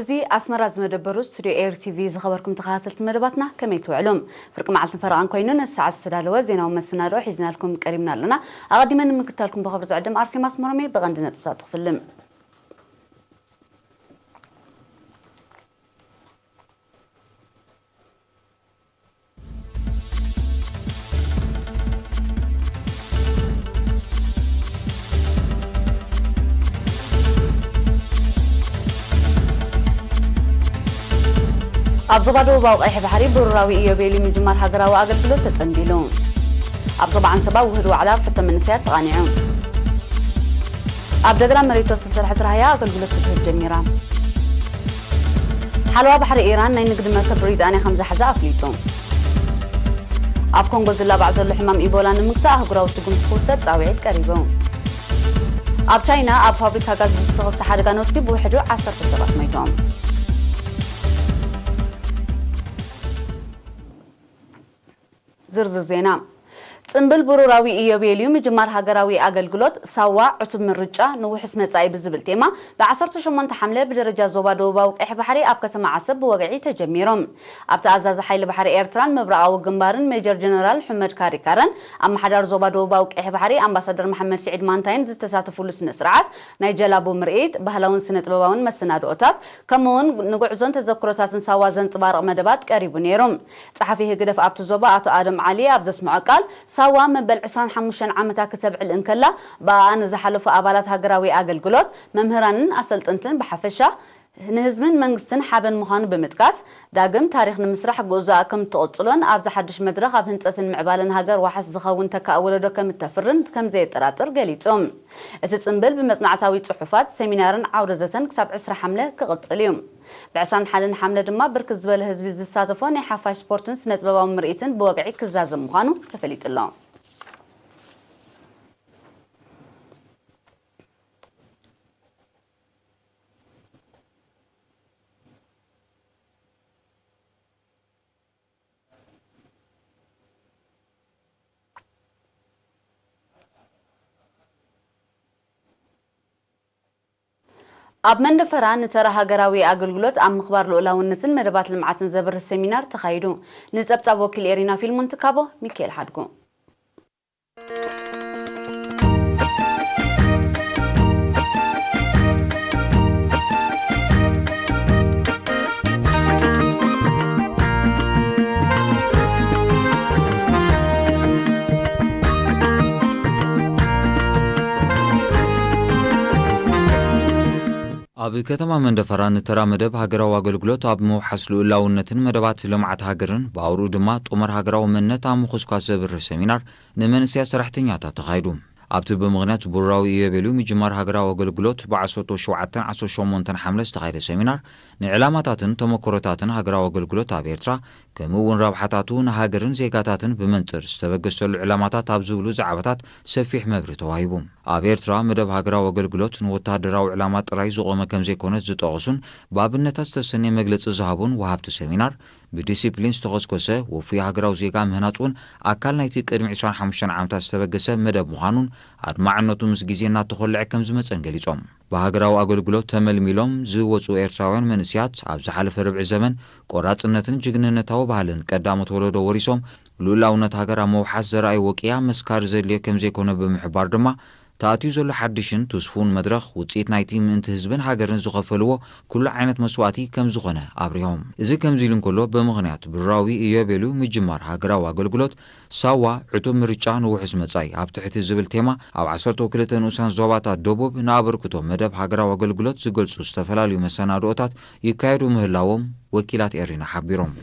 እዚ ኣስመራ ዝመደበሩ ስቱድዮ ኤሪ ቲቪ። ዝኸበርኩም ተኸታተልቲ መደባትና ከመይ ትውዕሉ? ፍርቂ መዓልትን ፈረቓን ኮይኑ ነዚ ሰዓት ዝተዳለወ ዜናዊ መሰናድኦ ሒዝናልኩም ቀሪብና ኣለና። ኣቐዲመ ንምክታልኩም ብኽብሪ ዝዕድም ኣርሴማ ኣስመሮም እየ። ብቐንዲ ነጥብታት ክፍልም። ኣብ ዞባ ደቡባዊ ቀይሕ ባሕሪ ብሩራዊ ኢዮቤልዩ ምጅማር ሃገራዊ ኣገልግሎት ተጸንቢሉ። ኣብ ዞባ ዓንሰባ ውህድ ዋዕላ ኣብ ሕቶ መንእሰያት ተቓኒዑ። ኣብ ደግራ መሬቶ ዝተሰርሐት ራህያ ኣገልግሎት ክትህብ ጀሚራ። ሓለዋ ባሕሪ ኢራን ናይ ንግዲ መርከብ ብሪጣንያ ከም ዝሓዘ ኣፍሊጡ። ኣብ ኮንጎ ዝላባዕ ዘሎ ሕማም ኢቦላ ንምግታእ ኣህጉራዊ ስጉምቲ ክውሰድ ጻውዒት ቀሪቡ። ኣብ ቻይና ኣብ ፋብሪካ ጋዝ ብዝተኸስተ ሓደጋ ነድፊ ብውሕዱ ዓሰርተ ሰባት ሞይቶም። ዝርዝር ዜና። ጽምብል ብሩራዊ ኢዮቤልዩ ምጅማር ሃገራዊ ኣገልግሎት ሳዋ ዕቱብ ምርጫ ንውሑስ መጻኢ ብዝብል ቴማ ብ ዓሰርተ ሸሞንተ ሓምለ ብደረጃ ዞባ ደቡባዊ ቀይሕ ባሕሪ ኣብ ከተማ ዓሰብ ብወግዒ ተጀሚሩ። ኣብቲ ኣዛዚ ሓይሊ ባሕሪ ኤርትራን ምብራቓዊ ግንባርን ሜጀር ጀነራል ሑመድ ካሪካረን ኣመሓዳሪ ዞባ ደቡባዊ ቀይሕ ባሕሪ ኣምባሳደር መሓመድ ስዒድ ማንታይን ዝተሳተፉሉ ስነ ስርዓት ናይ ጀላቡ ምርኢት፣ ባህላውን ስነ ጥበባውን መሰናድኦታት፣ ከምኡ እውን ንጉዕዞን ተዘክሮታትን ሳዋ ዘንጽባርቕ መደባት ቀሪቡ ነይሩ። ጸሓፊ ህግደፍ ኣብቲ ዞባ ኣቶ ኣደም ዓሊ ኣብ ዘስምዖ ቃል፣ ሳዋ መበል ዕስራን ሓሙሽተን ዓመታ ክተብዕል እንከላ፣ ብኣኣ ንዝሓለፉ ኣባላት ሃገራዊ ኣገልግሎት፣ መምህራንን ኣሰልጠንትን ብሓፈሻ፣ ንህዝብን መንግስትን ሓበን ምዃኑ ብምጥቃስ፣ ዳግም ታሪኽ ንምስራሕ ጉዕዞኣ ከም እትቕጽሎን ኣብዚ ሓድሽ መድረኽ ኣብ ህንጸትን ምዕባለን ሃገር ዋሕስ ዝኸውን ተካኢ ወለዶ ከም እተፍርን ከም ዘየጠራጥር ገሊጹ። እቲ ጽምብል ብመጽናዕታዊ ጽሑፋት፣ ሰሚናርን ዓውደ ዘተን ክሳብ ዕስራ ሓምለ ክቕጽል እዩ። ብ ዕስራን ሓደን ሓምለ ድማ ብርክት ዝበለ ህዝቢ ዝሳተፎ ናይ ሓፋሽ ስፖርትን ስነ ጥበባዊ ምርኢትን ብወግዒ ክዛዘም ምዃኑ ተፈሊጡ ኣሎ። ኣብ መንደፈራ ንተራ ሃገራዊ ኣገልግሎት ኣብ ምኽባር ልኡላውነትን መደባት ልምዓትን ዘብርህ ሰሚናር ተኻይዱ። ንጸብጻብ ወኪል ኤሪና ፊልሞን ትካቦ፣ ሚካኤል ሓድጉ። ኣብ ከተማ መንደፈራ ንተራ መደብ ሃገራዊ ኣገልግሎት ኣብ ምውሓስ ልኡላውነትን መደባት ልምዓት ሃገርን፣ ብኣውርኡ ድማ ጥሙር ሃገራዊ መንነት ኣብ ምኹስኳስ ዘብርህ ሰሚናር ንመንእሰያት ሰራሕተኛታት ተኻይዱ። ኣብቲ ብምኽንያት ብሩራዊ ኢዮቤልዩ ምጅማር ሃገራዊ ኣገልግሎት ብዓሰርተ ሸውዓተን ዓሰርተ ሸሞንተን ሓምለ ዝተኻየደ ሰሚናር፣ ንዕላማታትን ተመክሮታትን ሃገራዊ ኣገልግሎት ኣብ ኤርትራ፣ ከምኡ እውን ረብሓታቱ ንሃገርን ዜጋታትን ብመንጽር ዝተበገሰሉ ዕላማታት ኣብ ዝብሉ ዛዕባታት ሰፊሕ መብርሂ ተዋሂቡ። ኣብ ኤርትራ መደብ ሃገራዊ ኣገልግሎት ንወተሃደራዊ ዕላማ ጥራይ ዝቖመ ከም ዘይኮነ ዝጠቐሱን ብኣብነታት ዝተሰነየ መግለጺ ዝሃቡን ወሃብቲ ሰሚናር፣ ብዲሲፕሊን ዝተኾስኮሰ ወፉይ ሃገራዊ ዜጋ ምህናጽ እውን ኣካል ናይቲ ቅድሚ ዕስራን ሓሙሽተን ዓመታት ዝተበገሰ መደብ ምዃኑን ኣድማዕነቱ ምስ ግዜ እናተኾልዐ ከም ዝመጸን ገሊጾም። ብሃገራዊ ኣገልግሎት ተመልሚሎም ዝወጹ ኤርትራውያን መንእሰያት ኣብ ዝሓለፈ ርብዒ ዘመን ቆራጽነትን ጅግንነታዊ ባህልን ቀዳሞት ወለዶ ወሪሶም፣ ልኡላውነት ሃገር ኣብ ምውሓስ ዘርኣይዎ ቅያ መስካሪ ዘድልዮ ከም ዘይኮነ ብምሕባር ድማ፣ ተኣትዩ ዘሎ ሓድሽን ትስፉን መድረኽ ውጽኢት ናይቲ ምእንቲ ህዝብን ሃገርን ዝኸፈልዎ ኩሉ ዓይነት መስዋእቲ ከም ዝኾነ ኣብሪሆም። እዚ ከምዚ ኢሉ እንከሎ፣ ብምኽንያት ብሩራዊ ኢዮቤልዩ ምጅማር ሃገራዊ ኣገልግሎት፣ ሳዋ ዕቱብ ምርጫ ንውሑስ መጻኢ ኣብ ትሕቲ ዝብል ቴማ ኣብ ዓሰርተ ክልተ ንኡሳን ዞባታት ደቡብ ንኣበርክቶ መደብ ሃገራዊ ኣገልግሎት ዝገልጹ ዝተፈላለዩ መሰናድኦታት ይካየዱ ምህላዎም ወኪላት ኤሪና ሓቢሮም።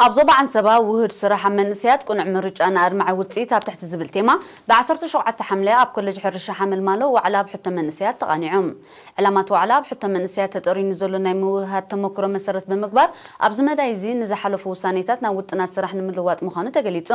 ኣብ ዞባ ዓንሰባ ውሁድ ስራሕ ኣብ መንእሰያት ቅኑዕ ምርጫ ንኣድማዒ ውፅኢት ኣብ ትሕቲ ዝብል ቴማ ብ ዓሰርተ ሸውዓተ ሓምለ ኣብ ኮሌጅ ሕርሻ ሓመልማሎ ዋዕላ ኣብ ሕቶ መንእሰያት ተቓኒዑ። ዕላማት ዋዕላ ኣብ ሕቶ መንእሰያት ተጠርዩ ንዘሎ ናይ ምውህሃድ ተመክሮ መሰረት ብምግባር ኣብዚ መዳይ እዚ ንዝሓለፉ ውሳኔታት ናብ ውጥናት ስራሕ ንምልዋጥ ምዃኑ ተገሊጹ።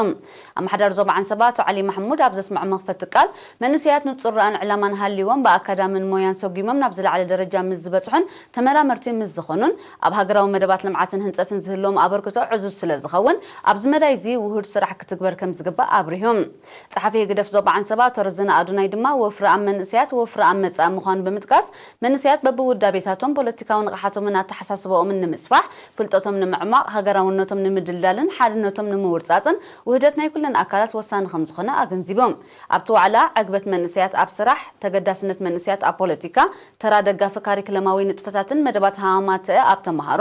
ኣመሓዳሪ ዞባ ዓንሰባ ኣቶ ዓሊ ማሕሙድ ኣብ ዘስምዖ መኽፈቲ ቃል መንእሰያት ንጹር ራእን ዕላማን ሃልይዎም ብኣካዳምን ሞያን ሰጒሞም ናብ ዝለዓለ ደረጃ ምስ ዝበጽሑን ተመራመርቲ ምስ ዝኾኑን ኣብ ሃገራዊ መደባት ልምዓትን ህንጸትን ዝህልዎም ኣበርክቶ ዕዙዝ ስለ ዝኸውን ኣብዚ መዳይ እዚ ውሁድ ስራሕ ክትግበር ከም ዝግባእ ኣብሪሁ። ጸሓፊ ህግደፍ ዞባ ዓንሰባ ኣቶ ረዘነ ኣዶናይ ድማ ወፍሪ ኣብ መንእሰያት ወፍሪ ኣብ መጻኢ ምዃኑ ብምጥቃስ መንእሰያት በብውዳቤታቶም ፖለቲካዊ ንቕሓቶምን ኣተሓሳስባኦምን ንምስፋሕ ፍልጠቶም ንምዕማቕ ሃገራውነቶም ንምድልዳልን ሓድነቶም ንምውርጻጽን ውህደት ናይ ኩለን ኣካላት ወሳኒ ከም ዝኾነ ኣገንዚቦም። ኣብቲ ዋዕላ ዕግበት መንእሰያት ኣብ ስራሕ፣ ተገዳስነት መንእሰያት ኣብ ፖለቲካ፣ ተራ ደጋፊ ካሪክለማዊ ንጥፈታትን መደባት ሃማማትአ ኣብ ተምሃሮ፣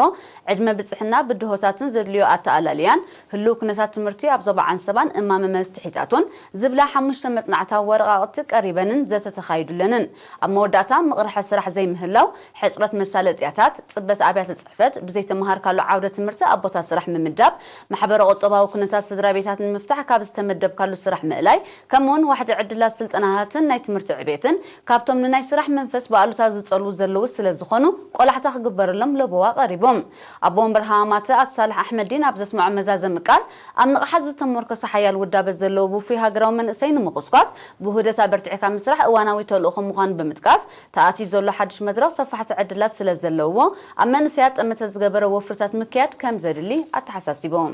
ዕድመ ብጽሕና ብድሆታትን ዘድልዮ ኣተኣላልያን ህልው ኩነታት ትምህርቲ ኣብ ዞባ ዓንሰባን እማመ መፍትሒታቱን ዝብላ ሓሙሽተ መጽናዕታዊ ወረቓቕቲ ቀሪበንን ዘተ ተኻይዱለንን። ኣብ መወዳእታ ምቕርሐ ስራሕ ዘይምህላው፣ ሕጽረት መሳለጥያታት፣ ጽበት ኣብያተ ጽሕፈት፣ ብዘይተምሃርካሉ ዓውደ ትምህርቲ ኣብ ቦታ ስራሕ ምምዳብ፣ ማሕበረ ቁጠባዊ ኩነታት ስድራ ቤታት ንምፍታሕ ካብ ዝተመደብካሉ ስራሕ ምእላይ፣ ከምኡ እውን ዋሕዲ ዕድላት ስልጠናታትን ናይ ትምህርቲ ዕቤትን ካብቶም ንናይ ስራሕ መንፈስ ብኣሉታ ዝጸልዉ ዘለዉ ስለ ዝኾኑ ቆላሕታ ክግበረሎም ለበዋ ቀሪቦም። ኣቦ ወንበር ሃማማተ ኣቶ ሳልሕ ኣሕመዲን ኣብ ዘስምዖ መዛዘሚ ቃል ኣብ ንቕሓት ዝተመርኮሰ ሓያል ውዳበ ዘለዎ ውፉይ ሃገራዊ መንእሰይ ንምኹስኳስ ብውህደት ኣበርቲዕካ ምስራሕ እዋናዊ ተልእኾ ምዃኑ ብምጥቃስ ተኣትዩ ዘሎ ሓድሽ መድረኽ ሰፋሕቲ ዕድላት ስለ ዘለዎ ኣብ መንእሰያት ጠመተ ዝገበረ ወፍርታት ምክያድ ከም ዘድሊ ኣተሓሳሲቦም።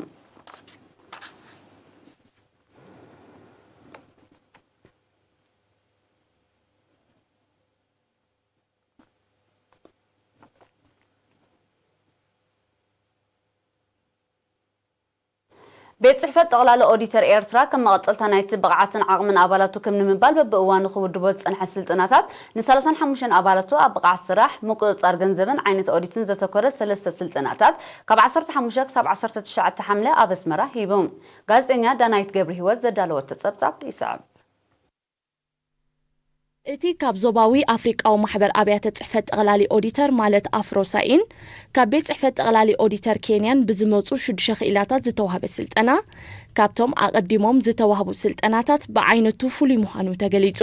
ቤት ጽሕፈት ጠቕላሊ ኦዲተር ኤርትራ ከም መቐጸልታ ናይቲ ብቕዓትን ዓቕምን ኣባላቱ ከም ንምባል በብእዋኑ ክውድቦ ዝጸንሐ ስልጠናታት ን35 ኣባላቱ ኣብ ብቕዓት ስራሕ፣ ምቁጽጻር ገንዘብን ዓይነት ኦዲትን ዘተኮረ ሰለስተ ስልጠናታት ካብ ዓሰርተ ሓሙሽተ ክሳብ ዓሰርተ ትሽዓተ ሓምለ ኣብ ኣስመራ ሂቡ። ጋዜጠኛ ዳናይት ገብረ ህይወት ዘዳለወቶ ጸብጻብ ይስዕብ። እቲ ካብ ዞባዊ ኣፍሪቃዊ ማሕበር ኣብያተ ጽሕፈት ጠቕላሊ ኦዲተር ማለት ኣፍሮሳኢን ካብ ቤት ጽሕፈት ጠቕላሊ ኦዲተር ኬንያን ብዝመጹ ሽዱሽተ ክኢላታት ዝተዋህበ ስልጠና፣ ካብቶም ኣቐዲሞም ዝተዋህቡ ስልጠናታት ብዓይነቱ ፍሉይ ምዃኑ ተገሊጹ።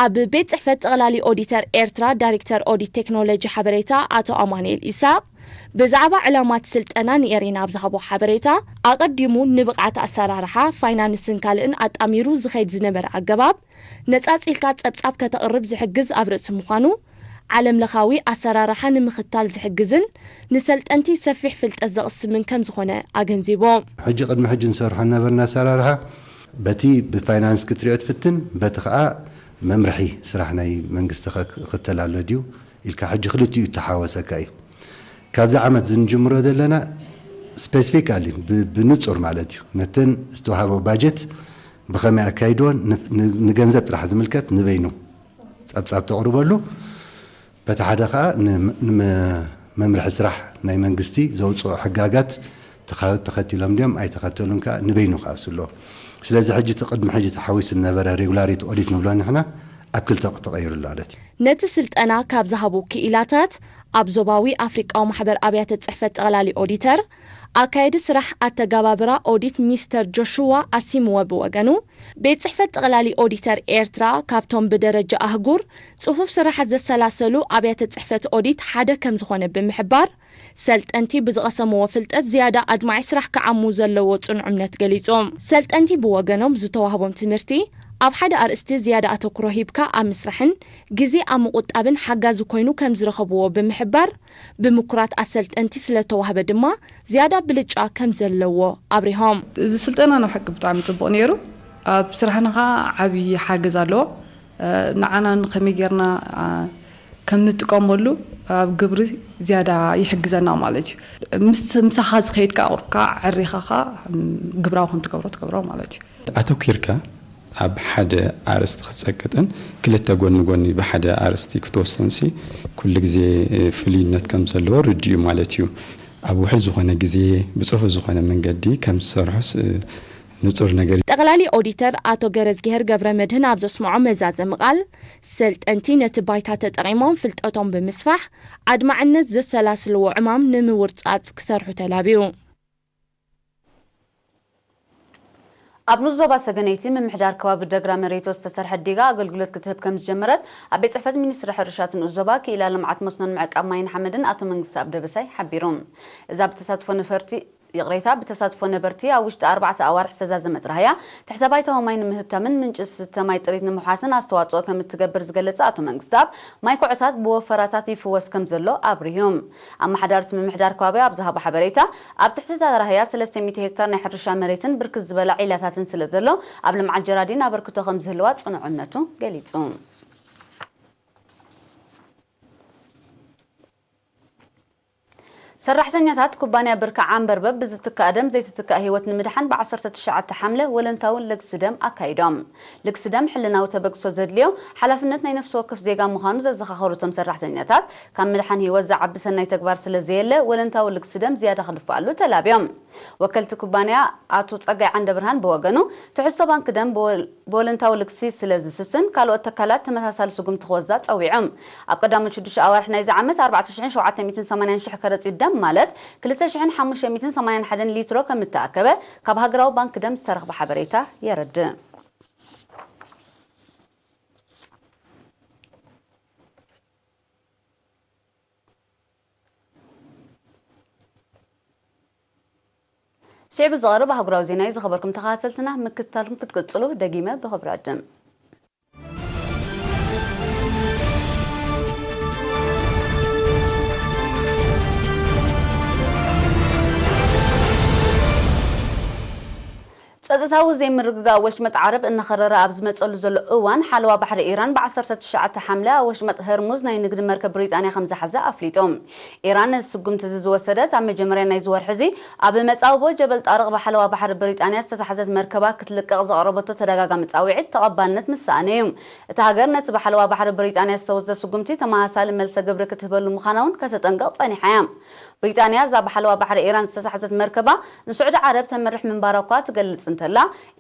ኣብ ቤት ጽሕፈት ጠቕላሊ ኦዲተር ኤርትራ ዳይሬክተር ኦዲት ቴክኖሎጂ ሓበሬታ ኣቶ ኣማኑኤል ኢሳቕ ብዛዕባ ዕላማት ስልጠና ንኤሪና ኣብ ዝሃቦ ሓበሬታ፣ ኣቐዲሙ ንብቕዓት ኣሰራርሓ፣ ፋይናንስን ካልእን ኣጣሚሩ ዝኸይድ ዝነበረ ኣገባብ፣ ነጻጺልካ ጸብጻብ ከተቕርብ ዝሕግዝ ኣብ ርእሲ ምዃኑ፣ ዓለምለኻዊ ኣሰራርሓ ንምኽታል ዝሕግዝን ንሰልጠንቲ ሰፊሕ ፍልጠት ዘቕስምን ከም ዝኾነ ኣገንዚቡ። ሕጂ ቅድሚ ሕጂ ንሰርሖ ነበርና ኣሰራርሓ በቲ ብፋይናንስ ክትሪኦ ትፍትን፣ በቲ ኸኣ መምርሒ ስራሕ ናይ መንግስቲ ኸ-፣ ክኽተል ኣሎ ድዩ ኢልካ ሕጂ ክልቲኡ ይተሓወሰካ እዩ። ካብዚ ዓመት እዚ ንጅምሮ ዘለና ስፔሲፊካሊ ብ-፣ ብንጹር ማለት እዩ። ነተን ዝተዋህቦ ባጀት ብኸመይ ኣካይድዎን ን-፣ ን-፣ ንገንዘብ ጥራሕ ዝምልከት ንበይኑ ጸብጻብ ተቕርበሉ። በቲ ሓደ ኸኣ ን-፣ ንመ-፣ መምርሒ ስራሕ ናይ መንግስቲ ዘውጽኦ ሕጋጋት ተኸ-፣ ተኸቲሎም ድዮም ኣይተኸተሉን ከኣ ንበይኑ ክኣሱ ኣለዎ። ስለዚ ሕጂ እቲ ቅድሚ ሕጂ ተሓዊሱ ዝነበረ ሬጉላሪቲ ኦዲት ንብሎ ንሕና ኣብ ክልተ ተቐይሩ ኣሎ ማለት እዩ። ነቲ ስልጠና ካብ ዝሃቡ ክኢላታት ኣብ ዞባዊ ኣፍሪቃዊ ማሕበር ኣብያተ ጽሕፈት ጠቕላሊ ኦዲተር ኣካየዲ ስራሕ ኣተጋባብራ ኦዲት ሚስተር ጆሽዋ ኣሲምወ ብወገኑ፣ ቤት ጽሕፈት ጠቕላሊ ኦዲተር ኤርትራ ካብቶም ብደረጃ ኣህጉር ጽፉፍ ስራሓት ዘሰላሰሉ ኣብያተ ጽሕፈት ኦዲት ሓደ ከም ዝኾነ ብምሕባር፣ ሰልጠንቲ ብዝቐሰምዎ ፍልጠት ዝያዳ ኣድማዒ ስራሕ ክዓሙ ዘለዎ ጽኑዕ እምነት ገሊጹ። ሰልጠንቲ ብወገኖም ዝተዋህቦም ትምህርቲ ኣብ ሓደ ኣርእስቲ ዝያዳ ኣተኩሮ ሂብካ ኣብ ምስራሕን ግዜ ኣብ ምቑጣብን ሓጋዚ ኮይኑ ከም ዝረኸብዎ ብምሕባር፣ ብምኩራት ኣሰልጠንቲ ስለተዋህበ ድማ ዝያዳ ብልጫ ከም ዘለዎ ኣብሪሆም። እዚ ስልጠና ናይ ሓቂ ብጣዕሚ ጽቡቕ ነይሩ። ኣብ ስራሕና ኸኣ ዓብዪ ሓገዝ ኣለዎ። እ፣ ንዓና ንኸመይ ጌርና፣ እ፣ ከም ንጥቀመሉ ኣብ ግብሪ ዝያዳ ይሕግዘና ማለት እዩ። ምስ፣ ምሳኻ ዝኸይድ ከኣ ቁሩብ ከኣ ኣዕሪኻ ኸኣ፣ እም፣ ግብራዊ ከም ትገብሮ ትገብሮ ማለት እዩ። ኣተኲርካ ኣብ ሓደ ኣርእስቲ ክትጸቅጥን ክልተ ጎኒ ጎኒ ብሓደ ኣርእስቲ ክትወስዶንሲ ኩሉ ግዜ ፍሉይነት ከም ዘለዎ ርድእ እዩ ማለት እዩ። ኣብ ውሑድ ዝኾነ ግዜ ብጽፉፍ ዝኾነ መንገዲ ከም ዝሰርሑስ ንጹር ነገር እዩ። ጠቕላሊ ኦዲተር ኣቶ ገረዝግሄር ገብረመድህን ኣብ ዘስምዖ መዛዘሚ ቃል፣ ሰልጠንቲ ነቲ ባይታ ተጠቒሞም ፍልጠቶም ብምስፋሕ ኣድማዕነት ዘሰላስልዎ ዕማም ንምውርጻጽ ክሰርሑ ተላብዩ። ኣብ ንኡስ ዞባ ሰገነይቲ ምምሕዳር ከባቢ ደግራ መሬቶ ዝተሰርሐት ዲጋ ኣገልግሎት ክትህብ ከም ዝጀመረት ኣብ ቤት ጽሕፈት ሚኒስትሪ ሕርሻ እቲ ንኡስ ዞባ ክኢላ ልምዓት መስኖን ምዕቃብ ማይን ሓመድን ኣቶ መንግስተኣብ ደበሳይ ሓቢሩ። እዛ ብተሳትፎ ነፈርቲ ይቕሬታ፣ ብተሳትፎ ነበርቲ ኣብ ውሽጢ ኣርባዕተ ኣዋርሕ ዝተዛዘመት ራህያ ትሕተ ባይታዊ ማይ ንምህብታምን ምንጪ ዝስተ ማይ ጥሪት ንምውሓስን ኣስተዋጽኦ ከም እትገብር ዝገለጸ ኣቶ መንግስተኣብ፣ ማይ ኩዕታት ብወፈራታት ይፍወስ ከም ዘሎ ኣብሪሁ። ኣመሓዳሪ እቲ ምምሕዳር ከባቢ ኣብ ዝሃቦ ሓበሬታ፣ ኣብ ትሕቲ እታ ራህያ ሰለስተ ሚእቲ ሄክታር ናይ ሕርሻ መሬትን ብርክት ዝበላ ዒላታትን ስለ ዘሎ፣ ኣብ ልምዓት ጀራዲን ኣበርክቶ ከም ዝህልዋ ጽኑዕ እምነቱ ገሊጹ። ሰራሕተኛታት ኩባንያ ብርኪ ዓምበርበብ ብዝትካእ ደም ዘይትትካእ ህይወት ንምድሓን ብ ዓሰርተ ትሽዓተ ሓምለ ወለንታዊ ልግሲ ደም ኣካይዶም። ልግሲ ደም ሕልናዊ ተበግሶ ዘድልዮ ሓላፍነት ናይ ነፍሲ ወከፍ ዜጋ ምዃኑ ዘዘኻኸሩ እቶም ሰራሕተኛታት፣ ካብ ምድሓን ህይወት ዝዓቢ ሰናይ ተግባር ስለ ዘየለ ወለንታዊ ልግሲ ደም ዝያዳ ክድፍኣሉ ተላብዮም። ወከልቲ ኩባንያ ኣቶ ጸጋይ ዓንደብርሃን ብወገኑ፣ ትሕዝቶ ባንክ ደም ብወል-፣ ብወለንታዊ ልግሲ ስለ ዝስስን፣ ካልኦት ተካላት ተመሳሳሊ ስጉምቲ ክወስዳ ጸዊዖም። ኣብ ቀዳሞት ሽዱሽተ ኣዋርሕ ናይዚ ዓመት ኣርባዕተ ሽሕን ሸውዓተ ሚእትን ሰማንያን ሽሕ ከረጺት ደም፣ ማለት ክልተ ሽሕን ሓሙሽተ ሚእትን ሰማንያን ሓደን ሊትሮ ከም እተኣከበ ካብ ሃገራዊ ባንክ ደም ዝተረኽበ ሓበሬታ የረድእ። ስዒቡ ዝቐርብ ኣህጉራዊ ዜና እዩ። ዝኸበርኩም ተኸታተልትና፣ ምክትታልኩም ክትቅጽሉ ደጊመ ብኽብሪ ዕድም። ጸጥታዊ ዘይምርግጋእ ወሽመጥ ዓረብ እናኸረረ ኣብ ዝመጸሉ ዘሎ እዋን፣ ሓለዋ ባሕሪ ኢራን ብ ዓሰርተ ትሽዓተ ሓምለ ኣብ ወሽመጥ ሆርሙዝ ናይ ንግዲ መርከብ ብሪጣንያ ከም ዝሓዘ ኣፍሊጡ። ኢራን ነዚ ስጉምቲ እዚ ዝወሰደት፣ ኣብ መጀመርያ ናይዚ ወርሒ እዚ ኣብ መጻብቦ ጀበል ጣርቕ ብሓለዋ ባሕሪ ብሪጣንያ ዝተታሕዘት መርከባ ክትልቀቕ ዘቕረበቶ ተደጋጋሚ ጻውዒት ተቐባልነት ምስ ሰኣነ እዩ። እታ ሃገር ነቲ ብሓለዋ ባሕሪ ብሪጣንያ ዝተወስደ ስጉምቲ ተመሳሳሊ መልሰ ግብሪ ክትህበሉ ምዃና እውን ከተጠንቅቕ ጸኒሓ እያ። ብሪጣንያ እዛ ብሓለዋ ባሕሪ ኢራን ዝተታሕዘት መርከባ ንስዑዲ ዓረብ ተመርሕ ምንባራ እኳ ትገልጽ እንተላ፣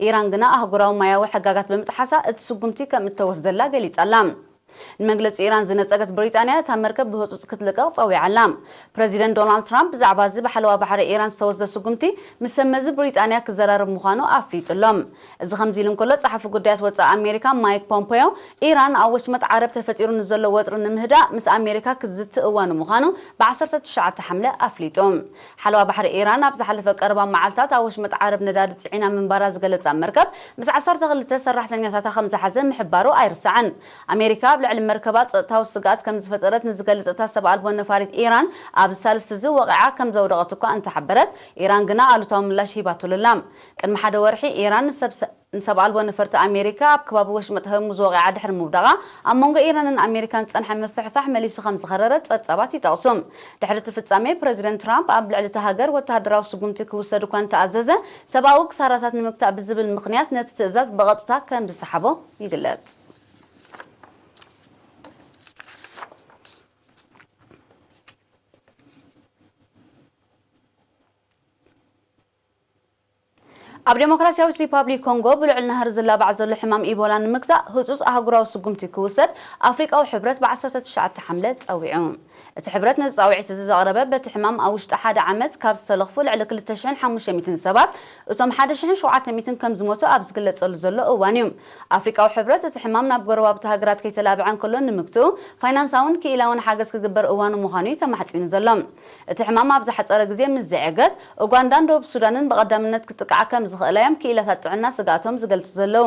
ኢራን ግና ኣህጉራዊ ማያዊ ሕጋጋት ብምጥሓሳ እቲ ስጉምቲ ከም እተወስደላ ገሊጻ ኣላ። ንመግለጺ ኢራን ዝነጸገት ብሪጣንያ፣ እታ መርከብ ብህጹጽ ክትልቀቕ ጸዊዓ ኣላ። ፕረዚደንት ዶናልድ ትራምፕ ብዛዕባ እዚ ብሓለዋ ባሕሪ ኢራን ዝተወስደ ስጉምቲ ምስ ሰብ መዚ ብሪጣንያ ክዘራረብ ምዃኑ ኣፍሊጡ ኣሎ። እዚ ከምዚ ኢሉ እንከሎ፣ ጸሓፊ ጉዳያት ወጻኢ ኣሜሪካ ማይክ ፖምፔዮ፣ ኢራን ኣብ ወሽመጥ ዓረብ ተፈጢሩ ንዘሎ ወጥሪ ንምህዳእ ምስ ኣሜሪካ ክትዝቲ እዋኑ ምዃኑ ብ ዓሰርተ ትሽዓተ ሓምለ ኣፍሊጡ። ሓለዋ ባሕሪ ኢራን ኣብ ዝሓለፈ ቀረባ መዓልታት ኣብ ወሽመጥ ዓረብ ነዳዲ ጽዒና ምንባራ ዝገለጻ መርከብ፣ ምስ ዓሰርተ ክልተ ሰራሕተኛታታ ከም ዝሓዘ ምሕባሩ ኣይርሳዕን። ኣሜሪካ ኣብ ልዕሊ መርከባ ጸጥታዊ ስግኣት ከም ዝፈጠረት ንዝገልጽ እታ ሰብ ኣልቦ ነፋሪት ኢራን፣ ኣብዚ ሳልስቲ እዚ ወቒዓ ከም ዘውደቐት እኳ እንተሓበረት፣ ኢራን ግና ኣሉታዊ ምላሽ ሂባትሉ ኣላ። ቅድሚ ሓደ ወርሒ ኢራን ንሰብ ንሰብ ኣልቦ ነፈርቲ ኣሜሪካ ኣብ ከባቢ ወሽመጥ ሆርሙዝ ወቒዓ ድሕሪ ምውዳቓ፣ ኣብ መንጎ ኢራንን ኣሜሪካን ዝጸንሐ ምፍሕፋሕ መሊሱ ከም ዝኸረረ ጸብጻባት ይጠቕሱ። ድሕሪ እቲ ፍጻሜ፣ ፕረዚደንት ትራምፕ ኣብ ልዕሊ እታ ሃገር ወተሃደራዊ ስጉምቲ ክውሰድ እኳ እንተኣዘዘ፣ ሰብኣዊ ክሳራታት ንምግታእ ብዝብል ምኽንያት ነቲ ትእዛዝ ብቐጥታ ከም ዝሰሓቦ ይግለጽ። ኣብ ዴሞክራሲያዊት ሪፓብሊክ ኮንጎ ብልዑል ናህሪ ዝላባዕ ዘሎ ሕማም ኢቦላ ንምግታእ ህጹጽ ኣህጉራዊ ስጉምቲ ክውሰድ ኣፍሪቃዊ ሕብረት ብ ዓሰርተ ትሽዓተ ሓምለ ጸዊዑ። እቲ ሕብረት ነዚ ጻውዒት እዚ ዘቕረበ በቲ ሕማም ኣብ ውሽጢ ሓደ ዓመት ካብ ዝተለኽፉ ልዕሊ ክልተ ሽሕን ሓሙሽተ ሚእትን ሰባት እቶም ሓደ ሽሕን ሸውዓተ ሚእትን ከም ዝሞቱ ኣብ ዝግለጸሉ ዘሎ እዋን እዩ። ኣፍሪቃዊ ሕብረት እቲ ሕማም ናብ ጎረባብቲ ሃገራት ከይተላብዐ እንከሎ ንምግትኡ ፋይናንሳውን ክኢላውን ሓገዝ ክግበር እዋኑ ምዃኑ እዩ ተማሕጺኑ ዘሎ። እቲ ሕማም ኣብ ዝሓጸረ ግዜ ምስ ዘዐገት፣ ኡጋንዳን ደቡብ ሱዳንን ብቐዳምነት ክጥቃዓ ከም ዝኽእላ እዮም ክኢላታት ጥዕና ስግኣቶም ዝገልጹ ዘለዉ።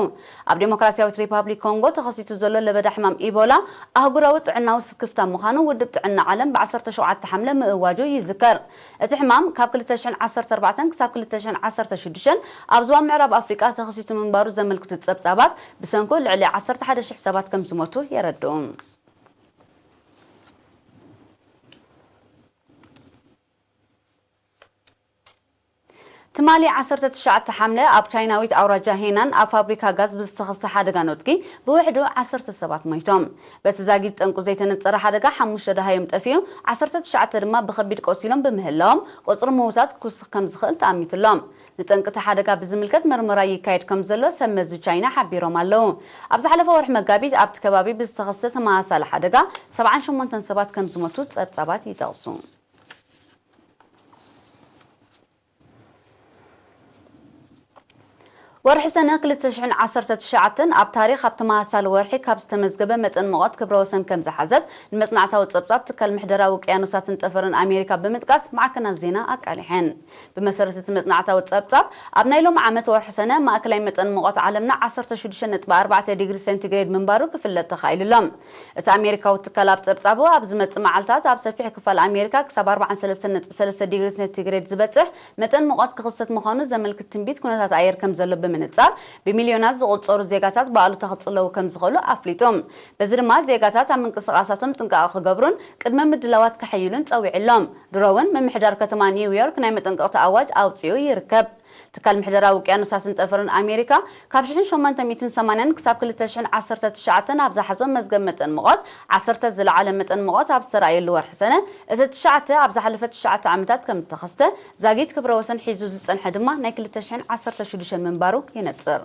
ኣብ ዴሞክራሲያዊት ሪፓብሊክ ኮንጎ ተኸሲቱ ዘሎ ለበዳ ሕማም ኢቦላ ኣህጉራዊ ጥዕናዊ ስክፍታ ምዃኑ ውድብ ጥዕና ዓለም ብ ዓሰርተ ሸውዓተ ሓምለ ምእዋጁ ይዝከር። እቲ ሕማም ካብ ክልተ ሽሕን ዓሰርተ ኣርባዕተን ክሳብ ክልተ ሽሕን ዓሰርተ ሽዱሽተን ኣብ ዞባ ምዕራብ ኣፍሪቃ ተኸሲቱ ምንባሩ ዘመልክቱ ጸብጻባት፣ ብሰንኩ ልዕሊ ዓሰርተ ሓደ ሽሕ ሰባት ከም ዝሞቱ የረድኡ። ትማሊ ዓሰርተ ትሽዓተ ሓምለ ኣብ ቻይናዊት ኣውራጃ ሄናን ኣብ ፋብሪካ ጋዝ ብዝተኸስተ ሓደጋ ነድጊ ብውሕዱ ዓሰርተ ሰባት ሞይቶም። በቲ ዛጊት ጠንቁ ዘይተነጸረ ሓደጋ ሓሙሽተ ደሃዮም ጠፊኡ፣ ዓሰርተ ትሽዓተ ድማ ብኸቢድ ቆሲሎም ብምህላዎም፣ ቁጽሪ ምዉታት ክውስኽ ከም ዝኽእል ተኣሚቱ ኣሎ። ንጠንቂ እቲ ሓደጋ ብዝምልከት መርመራ ይካየድ ከም ዘሎ ሰብ መዚ ቻይና ሓቢሮም ኣለዉ። ኣብ ዝሓለፈ ወርሒ መጋቢት ኣብቲ ከባቢ ብዝተኸስተ ተመሳሳሊ ሓደጋ ሰብዓን ሸሞንተን ሰባት ከም ዝሞቱ ጸብጻባት ይጠቕሱ። ወርሒ ሰነ ክልተ ሽሕን ዓሰርተ ትሽዓተን ኣብ ታሪኽ ኣብ ተመሳሳሊ ወርሒ ካብ ዝተመዝገበ መጠን ሙቐት ክብረ ወሰን ከም ዝሓዘት ንመጽናዕታዊ ጸብጻብ ትካል ምሕደራ ውቅያኖሳትን ጠፈርን ኣሜሪካ ብምጥቃስ ማዕከናት ዜና ኣቃሊሐን። ብመሰረት እቲ መጽናዕታዊ ጸብጻብ፣ ኣብ ናይ ሎም ዓመት ወርሒ ሰነ ማእከላይ መጠን ሙቐት ዓለምና ዓሰርተ ሽዱሽተ ነጥቢ ኣርባዕተ ዲግሪ ሴንቲግሬድ ምንባሩ ክፍለጥ ተኻኢሉ ኣሎ። እቲ ኣሜሪካዊ ትካል ኣብ ጸብጻቡ፣ ኣብ ዝመጽእ መዓልታት ኣብ ሰፊሕ ክፋል ኣሜሪካ ክሳብ ኣርባዓን ሰለስተን ነጥቢ ሰለስተ ዲግሪ ሴንቲግሬድ ዝበጽሕ መጠን ሙቐት ክኽሰት ምዃኑ ዘመልክት ትንቢት ኩነታት ኣየር ከም ዘሎ ብምንጻር፣ ብሚልዮናት ዝቑጸሩ ዜጋታት ብኣሉታ ክጽለዉ ከም ዝኽእሉ ኣፍሊጡ። በዚ ድማ ዜጋታት ኣብ ምንቅስቓሳቶም ጥንቃቐ ክገብሩን ቅድመ ምድላዋት ከሐይሉን ጸዊዑ ኣሎ። ድሮ እውን ምምሕዳር ከተማ ኒውዮርክ ናይ መጠንቀቕታ ኣዋጅ ኣውጺኡ ይርከብ። ትካል ምሕደራ ውቅያኖሳትን ጠፈርን ኣሜሪካ ካብ ሽሕን ሸሞንተ ሚእትን ሰማንያን ክሳብ ክልተ ሽሕን ዓሰርተ ትሽዓተን ኣብ ዝሓዞ መዝገብ መጠን ሙቐት ዓሰርተ ዝለዓለ መጠን ሙቐት ኣብ ዝተራእየሉ ወርሒ ሰነ፣ እቲ ትሽዓተ ኣብ ዝሓለፈ ትሽዓተ ዓመታት ከም እተኸስተ ዛጊት ክብረ ወሰን ሒዙ ዝጸንሐ ድማ ናይ ክልተ ሽሕን ዓሰርተ ሽዱሽተን ምንባሩ የነጽር።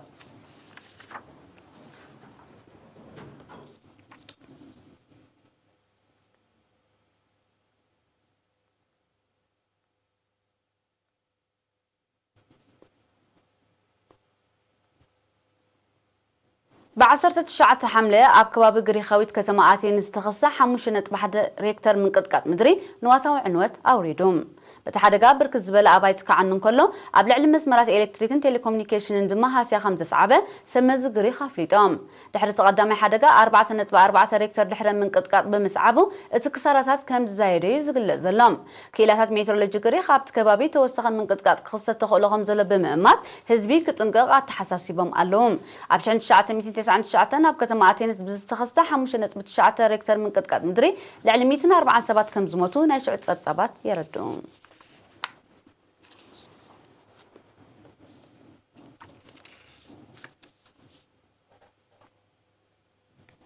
ብዓሰርተ ትሽዓተ ሓምለ ኣብ ከባቢ ግሪኻዊት ከተማ ኣቴንስ ዝተኸስተ ሓሙሽተ ነጥቢ ሓደ ሬክተር ምንቅጥቃጥ ምድሪ ንዋታዊ ዕንወት ኣውሪዱ። በቲ ሓደጋ ብርክት ዝበለ ኣባይቲ ክዓኑ እንከሎ፣ ኣብ ልዕሊ መስመራት ኤሌክትሪክን ቴሌኮሙኒኬሽንን ድማ ሃስያ ከም ዘስዓበ ሰብ መዚ ግሪኽ ኣፍሊጦም። ድሕሪ እቲ ቀዳማይ ሓደጋ ኣርባዕተ ነጥቢ ኣርባዕተ ሬክተር ድሕረ ምንቅጥቃጥ ብምስዓቡ፣ እቲ ክሳራታት ከም ዝዛየደ እዩ ዝግለጽ ዘሎ። ክኢላታት ሜትሮሎጂ ግሪኽ ኣብቲ ከባቢ ተወሳኺ ምንቅጥቃጥ ክኽሰት ተኽእሎ ከም ዘሎ ብምእማት፣ ህዝቢ ክጥንቀቕ ኣተሓሳሲቦም ኣለዉ። ኣብ ሽሕን ትሽዓተ ሚእትን ተስዓን ትሽዓተን ኣብ ከተማ ኣቴንስ ብዝተኸስተ ሓሙሽተ ነጥቢ ትሽዓተ ሬክተር ምንቅጥቃጥ ምድሪ ልዕሊ ሚእትን ኣርባዓን ሰባት ከም ዝሞቱ ናይ ሽዑ ጸብጻባት የረድኡ።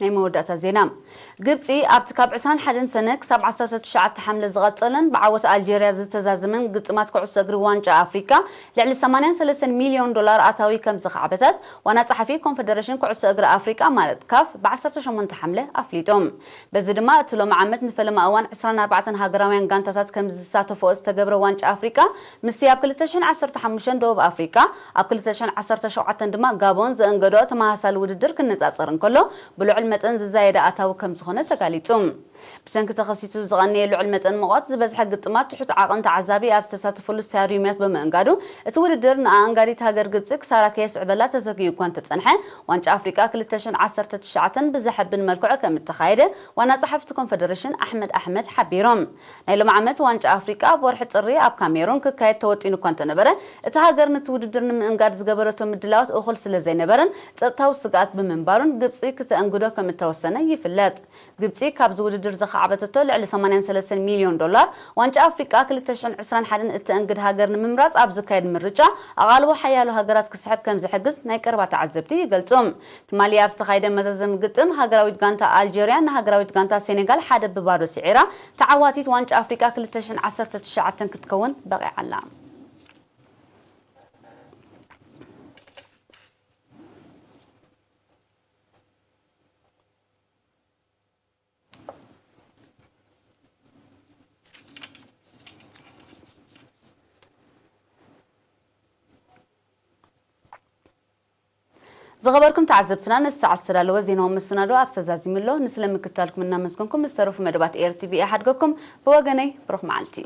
ናይ መወዳእታ ዜና። ግብጺ ኣብቲ ካብ ዕስራን ሓደን ሰነ ክሳብ ዓሰርተ ትሽዓተ ሓምለ ዝቐጸለን ብዓወት ኣልጀርያ ዝተዛዘመን ግጥማት ኩዕሶ እግሪ ዋንጫ ኣፍሪካ ልዕሊ ሰማንያን ሰለስተን ሚልዮን ዶላር ኣታዊ ከም ዘኻዕበተት ዋና ጸሓፊ ኮንፈደሬሽን ኩዕሶ እግሪ ኣፍሪካ ማለት ካፍ ብዓሰርተ ሸሞንተ ሓምለ ኣፍሊጡ። በዚ ድማ እቲ ሎሚ ዓመት ንፈለማ እዋን ዕስራን ኣርባዕተን ሃገራውያን ጋንታታት ከም ዝሳተፍኦ ዝተገብረ ዋንጫ ኣፍሪካ ምስቲ ኣብ ክልተ ሽሕን ዓሰርተ ሓሙሽተን ደቡብ ኣፍሪካ፣ ኣብ ክልተ ሽሕን ዓሰርተ ሸውዓተን ድማ ጋቦን ዘእንገድኦ ተመሳሳሊ ውድድር ክነጻጸር እንከሎ፣ ብልዑል መጠን ዝዛየደ ኣታዊ ከም ዝኾነ ተጋሊጹ። ብሰንኪ ተኸሲቱ ዝቐነየ ልዑል መጠን ሙቐት፣ ዝበዝሐ ግጥማት ትሑት ዓቐን ተዓዛቢ ኣብ ዝተሳተፈሉ ስታድዩማት ብምእንጋዱ፣ እቲ ውድድር ንኣኣንጋዲት ሃገር ግብጺ ክሳራ ከየስዕበላ ተሰጊኡ እኳ እንተጸንሐ፣ ዋንጫ ኣፍሪቃ ክልተ ሽሕን ዓሰርተ ትሽዓተን ብዘሐብን መልክዑ ከም እተኻየደ ዋና ጸሓፊ እቲ ኮንፈደሬሽን ኣሕመድ ኣሕመድ ሓቢሮም። ናይ ሎም ዓመት ዋንጫ ኣፍሪቃ ኣብ ወርሒ ጥሪ ኣብ ካሜሩን ክካየድ ተወጢኑ እኳ እንተነበረ፣ እታ ሃገር ነቲ ውድድር ንምእንጋድ ዝገበረቶ ምድላዋት እኹል ስለ ዘይነበረን ጸጥታዊ ስግኣት ብምንባሩን ግብጺ ክተእንግዶ ከም እተወሰነ ይፍለጥ። ግብጺ ካብዚ ውድድር ዘኻዕበተቶ ልዕሊ ሰማንያን ሰለስተን ሚልዮን ዶላር ዋንጫ ኣፍሪቃ ክልተ ሽሕን ዕስራን ሓደን እተእንግድ ሃገር ንምምራጽ ኣብ ዝካየድ ምርጫ ኣቓልቦ ሓያሎ ሃገራት ክስሕብ ከም ዝሕግዝ ናይ ቀረባ ተዓዘብቲ ይገልጹ። ትማሊ ኣብ ዝተኻየደ መዛዘሚ ግጥም፣ ሃገራዊት ጋንታ ኣልጀርያ ንሃገራዊት ጋንታ ሴኔጋል ሓደ ብባዶ ስዒራ፣ ተዓዋቲት ዋንጫ ኣፍሪቃ ክልተ ሽሕን ዓሰርተ ትሽዓተን ክትከውን በቒዓ ኣላ። ዝኸበርኩም ተዓዘብትና፣ ንሰዓት ዝተዳለወ ዜናዊ መሰናዶ ኣብ ተዛዚሙ ኣሎ። ንስለ ምክትታልኩም እናመስገንኩም፣ ዝተረፉ መደባት ኤር ቲ ቪ ይሓድገኩም። ብወገነይ፣ ብሩኽ መዓልቲ።